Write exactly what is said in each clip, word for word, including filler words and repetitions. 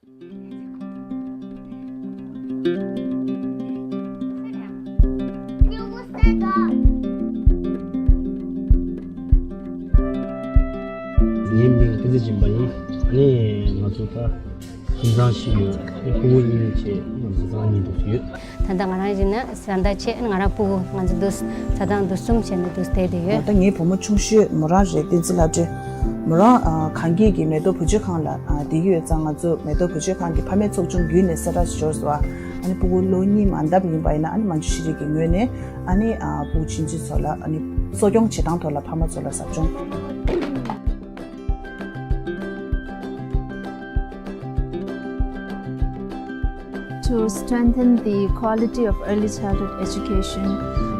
ངའི་མིང་བསྟན་འཛིན་སྦྱིན་པ་ཡིན། ཨ་ནི་ང་ཚོ་ད་ཁྱིམ་ཚང་ཞིག་ཡོད། ཨ་ནི་ཕྲུ་གུ་གཉིས་བྱས་ང་ཚོ་ཚང་གཉིས་འདུག་ཡོད། ད་ལྟ་ང་རང་ཡིན་ན་བཟའ་ཟླ་བྱས། ང་རང་ཕྲུ་གུ། ང་ཚོ་འདུག་བྱ་བཏང་འདུག་གསུམ་བྱས་ནས་འདུག་བསྡད་དེ་ཡོད། ད་ངའི་བུ་མོ་ཆུང་ཤོས་མོ་རང་རེད། བསྟན་འཛིན་ལྷ་སྒྲོན། མོ་རང་ཨ་གངས་སྐྱིད་ཀྱི་མེ་ཏོག་བུ་བཅོལ་ཁང་ལ་ཨ་བསྡད་ཀྱི་ཡོད་ཙང་། ང་ཚོ་མེ་ཏོག་བུ་བཅོལ་ཁང་གི་ཕ་མའི་ཚོགས་ཆུང་བརྒྱུད་ནས་གསལ་བསྒྲགས་ཤིག་འབྱོར་སོང་། ཨ་ནི་ཕྲུ་གུ་ལོ་གཉིས་མ་འདབ་ཡིན་པ་ཡིན་ན། ཨ་ནི་མན་ཇུ་ཤི་རི་གི་ངོས་ནས་ཨ་ནི་ཨ་ཕྲུ་གུ་ཆུང་ཆུང་ཚོ་ལ་ཨ་ནི་གསོ་སྐྱོང་བྱེད་སྟངས་ཐོག་ལ་ཕ་མ་ཚོ་ལ་ཟབ་སྦྱོང་། To strengthen the quality of early childhood education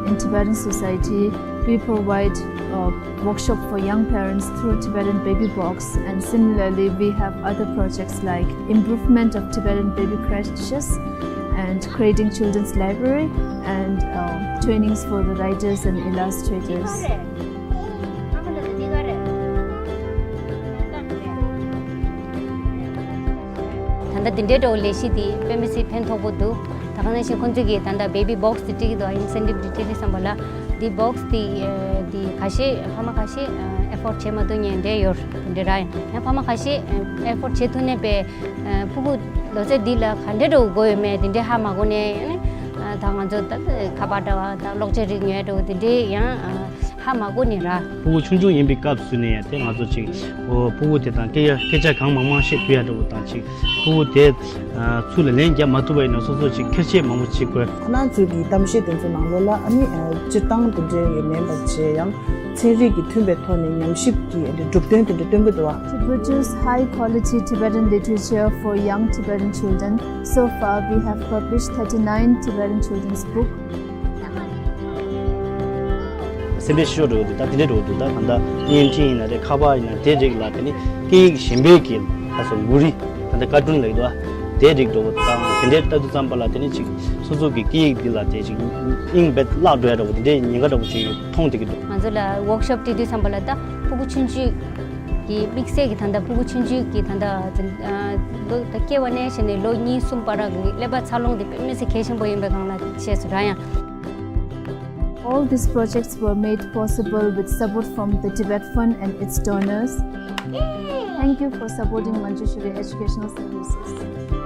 in Tibetan society, we provide a workshop for young parents through Tibetan Baby Box, and similarly, we have other projects like improvement of Tibetan baby crashes and creating children's library and uh, trainings for the writers and illustrators. ད་ལྟ་འདི་འདྲའི་འདྲ་བོ་ལས་གཞི་དེ་དཔེ་མི་སྲིད་ཕན་ཐོགས་པོ་འདུག་ད་ག་ནང་བཞིན་ཁོང་ཚོས་ཀྱིས་ད་ལྟ་བེ་བི་བོག་སི་དེ་སྤྲད་ཀྱི་འདུག་ཨ། ཨིན་སེན་ཊིབ་དེ་སྤྲད་དུས་ཙམ་པ་ལ། འདི་བོག་སི་དེ་ཨ་དེ་ཁ་ཤས་ཕ་མ་ཁ་ཤས་ཨ་ཨེ་ཕོར་ཌི་བྱེད་མ་ཐུབ་མཁན་འདྲ་ཡོད་རེད། དེ་འདྲ་ར། ཡང་ཡང་ཕ་མ་ཁ་ཤས་ཨ་ཨེ་ཕོར་ཌི་བྱེད་ཐུབ་མཁན་པས། ཨ་ཕྲུ་གུ་ལོ་ཚད་འདི་ལ་ག་འདྲ་འདྲ་བོ་དགོས་ཡོད་མེད་དེ་འདྲ་ཧ་མ་གོ་ནས། ཨ་ནི་ཨ་ད་ང་ཚོ་ད་ཁ་པར་འདྲ་བ་དང་གློག་ཆས་རིགས་ཉོ་ཡ་འདྲ་བོ་དེ་འདྲ་ཡང་ཨ་ཧ་མ་གོ་ནས་ར། ཕྲུ་གུ་ཆུང་ཆུང་ཡིན་པའི་སྐབས་སུ་ནས་ཡང་དེ་ང་ཚོ་ཅིག་ཨོ་ཕྲུ་གུ་དེ་དང་སྐད་ཡ་སྐད་ཆ་གང་མང་མང་བཤད་ཐུབ་ཡ་འདྲ་བོ་དང་། ཅིག་ཕྲུ་གུ་དེ་ཨ་ཚུར་ལ་ལན་རྒྱབ་མ་ཐུབ་པ་ཡིན་ན་སོ་སོ་ཅིག་ཁེར་བཤད་མང་པོ་བྱེད་དགོས། ཁོ་རང་ཚོའི་གི་གཏམ་བཤད་དེ་ཚོ་ནང་ལོགས་ལ་ཨ་ནི་ཨ་སྤྱིར་བཏང་དེ་འདྲའི་ཡོད་མེད་པ་བྱས། ཡང་ཚན་རིག་གི་མཐུན་པའི་ཐོག་ནས་ཉམས་ཞིབ་ཀྱི་ཨ་ནི་གྲུབ་དོན་དེ་འདྲ་སྟོན་གྱི་འདུག་བ། To produce high quality Tibetan literature for young Tibetan children, so far we have published thirty-nine Tibetan children's book. སེམས་པའི་ཤོ་འགྲོ་འདུག་ད་དེ་འདྲ་འགྲོ་འདུག་ད་གང་ལྟར་བརྙན་འཕྲིན་ཡིན་ན་རེད། ཁ་པར་ཡིན་ན། དེ་རིགས་ལ་དེ་ནི་སྐད་ཡིག་གཞན་པའི་གི་ད་སོ་མུ་རི་ད་ལྟ་ཀར་ཊུན་ལབ་འདུག་དེ་རིགས་འགྲོ་དང་དེ་འདྲའི་ལྟ་དུས་ཙམ་པ་ལ། དེ་ནི་ཅིག་སོ་སོ་གི་སྐད་ཡིག་འདི་ལ་དེ་ཅིག་དབྱིངས་བེད་བརླག་འགྲོ་ཡ་འདྲ་བོ་དེ་འདྲའི་ཉེན་ཁ་འདྲ་བོ་ཅིག་མཐོང་བསྡད་ཀྱི་འདུག་ང་ཚོ་ལ་ཝོག་ཤོབ་སྤྲད་དུས་ཙམ་པ་ལ་ད་ཕྲུ་གུ་ཆུང་ཆུང་གི་དམིགས་བསལ་གྱི་ད་ལྟ་ཕྲུ་གུ་ཆུང་ཆུང་གི་ད་ལྟ་ལོ་ད་སྐྱེ་བ་ནས་བྱས་ནས་ལོ་གཉིས་གསུམ་བར་གྱི་ཀླད་པ་འཚར་ལོངས་དེ་དཔེ་མི་སྲིད་གལ་ཆེན་པོ་ཡིན་པའི་སྒང་ལ་བཤད་སོང་ར། ཡང་། All these projects were made possible with support from the Tibet Fund and its donors. Thank you for supporting Manjushri Educational Services.